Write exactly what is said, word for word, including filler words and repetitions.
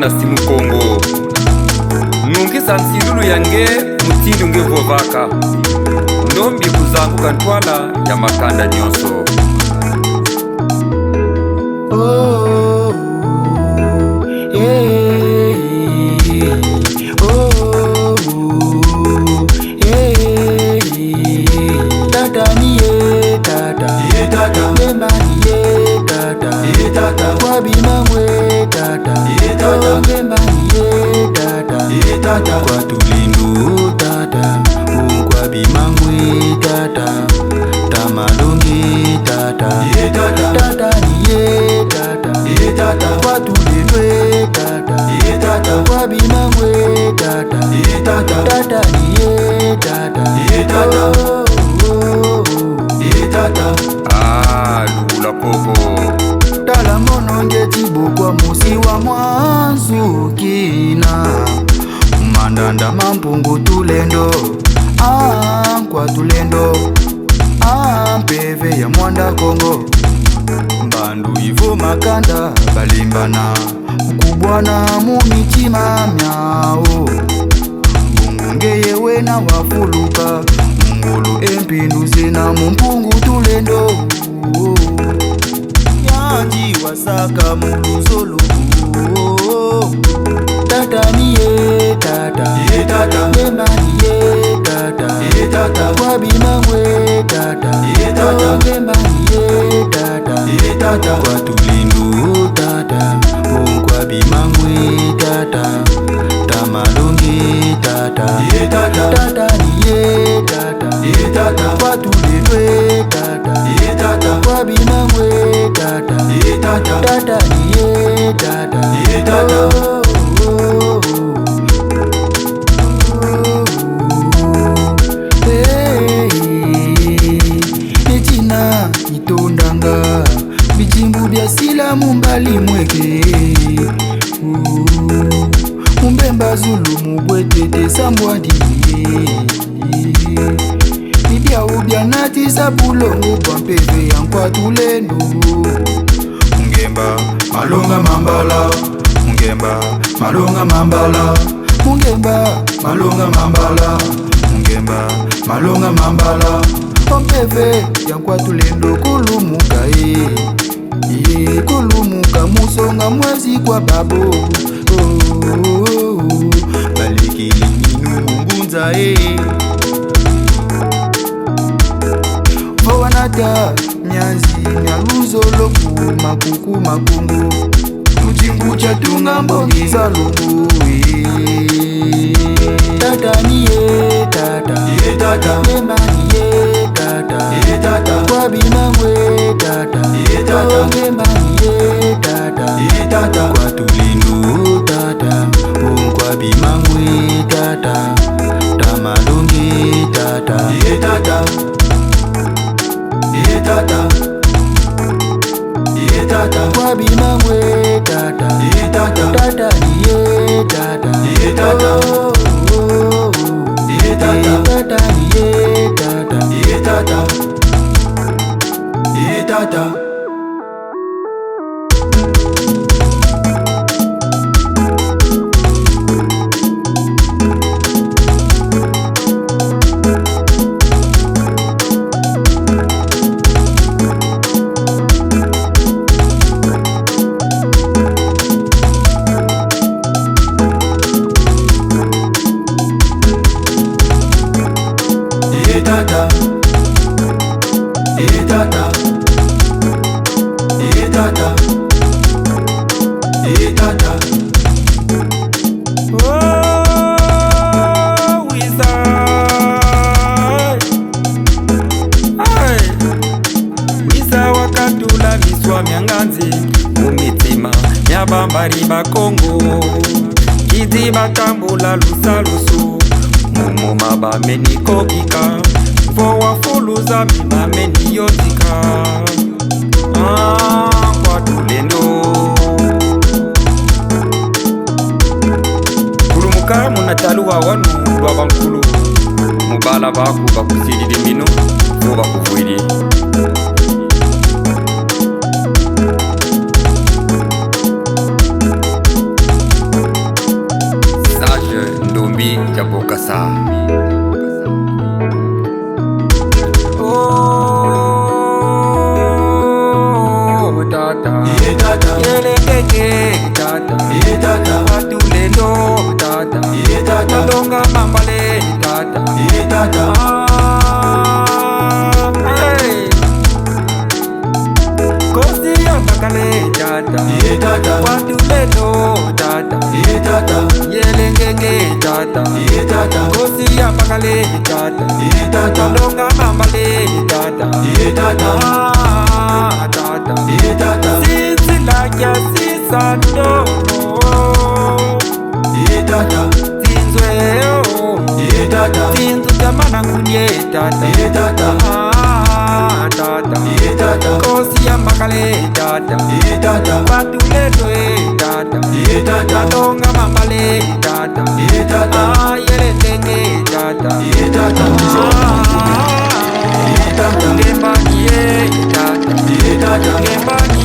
Na Simu Kongo. Nungisa nsilulu ya nge mutindu nge vovaka. Ndombi kuzanguka ntwala ya makanda nyonso. Oh, yeah, oh, yeah. Tata ni ye tata. Ye tata. Mbemba ni ye tata. Ye tata. Kwa bima ngwe tata. Ye tata. Oh, Mbemba ni ye tata. Ye tata. Kwa Tulendo tata. Oh, kwa bima ngwe tata. Tata Malongi tata. Ye tata. Tata ni ye tata. Ye tata. Kwa Tulendo tata. Ye tata. Kwa bima ngwe tata. Ye tata. Tata ni ye tata. Ye tata. Oh, oh, oh. Ye tata. Ah, lubula koko. Tala mono nge ti bokwa musi wa mwanzu kina. Mandanda ma Mpungu Tulendo. Ah, nkwa Tulendo. Ah, mpeve ya Mwanda Kongo. Mbandu ivo makanda balimbana, kubwana mu mitima miau. Bungu ngeye wena wafuluka, ngolo e mpindu zena mu Mpungu Tulendo. Yandi wasaka mu luzolo. Tata ni ye tata. Ye tata. Mbemba ni ye tata. Ye tata. Kwa bima ngwe tata. Ye tata. Oh, Mbemba ni ye tata. Ye tata. Kwa Tulendo tata. Oh, kwa bima ngwe tata. Tata Malongi tata. Ye tata. Tata ni ye tata. Ye tata. Kwa Tulendo tata. Ye tata. Kwa bima ngwe tata. Ye tata. Tata ni ye tata. Ye tata. Oh, oh, oh. Hey, ni tina itondanga, bidimbu bia sila mu mbali mweke. Ooh, mu Mbemba Zulu mu bwetete sambwadi. Ni biau bia natisa bulongo bwa mpeve ya nkwa Tulendo. Mu Ngemba malonga ma mbala, mu Ngemba malonga ma mbala, mu Ngemba malonga ma mbala, mu Ngemba malonga ma mbala. O mpeve ya nkwa Tulendo kulumuka e. Ye kulumuka mu songa mwezi kwa babo. Oh, oh, oh, oh. Balekele minu mu ngunza e. Vo wanata mianzi mia luzolo ku makuku ma Kongo. Mu dingu dia tunga mbongi za lumbu e. Tata ni ye tata. Ye tata. Mbemba ni ye tata. Ye tata. Kwa bima ngwe tata. Ye tata. Oh, Mbemba ni ye tata. Ye tata. Kwa Tulendo tata. Oh, kwa bima ngwe tata. Tata Malongi tata. Ye tata. Ye tata. Ye tata. Kwa bima ngwe tata. Ye tata. Tata ni ye tata. Ye tata. Oh, oh, oh. Ye tata. Tata ni ye tata. Ye tata. Ye tata. Ye tata. Ye tata. Ye tata. Ye tata. Oh, wiza. Hey. Wiza wakatula miswa mia nganzi mu mitima mia bambari ba Kongo. Kidi batambula lusalusu, mu moma bameni kokika, vo wa fulu za mi bameni yotika. Ah, kwa Tulendo. Kulumuka muna talu wa wanu lwa bankulu, mu bala baku bakusilidi minu, vo bakuvwidi. Oh, tata. Ye tata. Yelekenge, tata. Ye tata. Batulendo, tata. Ye tata. Malonga mambale, tata. Ye tata. Ah, hey. Nkosi ya Mbakala, tata. Ye tata. Batulendo, tata. Ye tata. Yelekenge, tata. Ye tata. Nkosi ya Mbakala, tata. Ye tata. Malonga mambale, tata. Ye tata. Ah, tata. Ye tata. Sinzila ya sisa ndomo. Ye tata. Zinzo, oh. Ye tata. Zinzo ya mana kunye, tata. Ye tata. Ah, tata. Ye tata. Nkosi ya Mbakala, tata. Ye tata. Batulendo, eh, tata. Ye tata. Malonga mambale, tata. Ye tata. Ah, yelekenge, tata. Ye tata. Ah, ye tata. Ngemba ni ye, tata. Ye tata. Ngemba ni